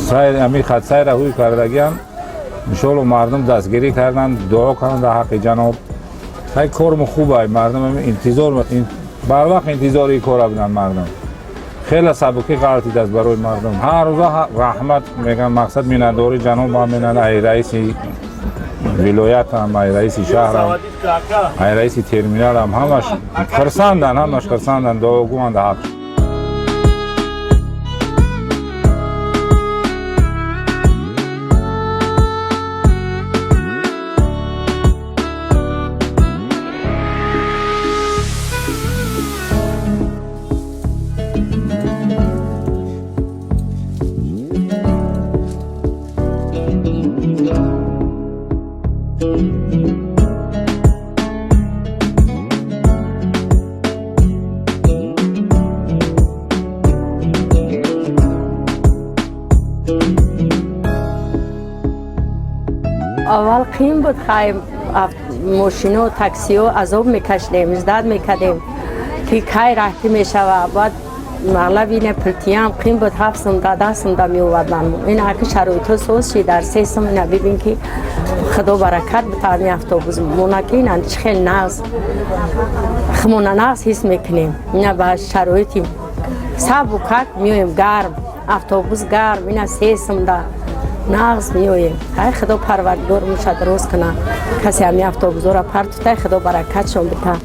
Сайр ҳамин хатсайра ҳуй кардагиам, иншоалло мардум дастгирӣ карданд, дуо карданд дар ҳаққи ҷаноб. Хай, кормо хубай, мардум интизор, барвақт интизори ин кора буданд мардум. Хеле сабукӣ ғалтид аст барои мардум. Ҳар рӯза раҳмат мегӯянд, мақсад миннатдорӣ ҷаноб ҳам менанд, ай раиси вилоятам, ай раиси шаҳрам, ай раиси терминалам, ҳамаш хурсанданд, ҳамаш хурсанданд, дуогӯанд дар ҳақ. Аввал қийин буд, хай, мошино, таксиҳо азоб мекашидем, ждать мекардем, ки кай раҳтӣ мешава. Баъд мағлаб ина пултиям қийин буд, 7 сум да, 10 сум да меовардан. Ин аки шароитҳо соз шид, дар 3 сум. Ина бибин, ки худо баракат битад ин автобус мона, ки ина чӣ хел нағз, хумона нағз ҳис мекунем. Ина ба шароити сабукак меоем, гарм, автобус гарм, ина 3 сум да нағз меоем. Ай худо парвардигор мушад рост куна, касе ҳами автобусҳоро партуфтай, худо баракатшон бита.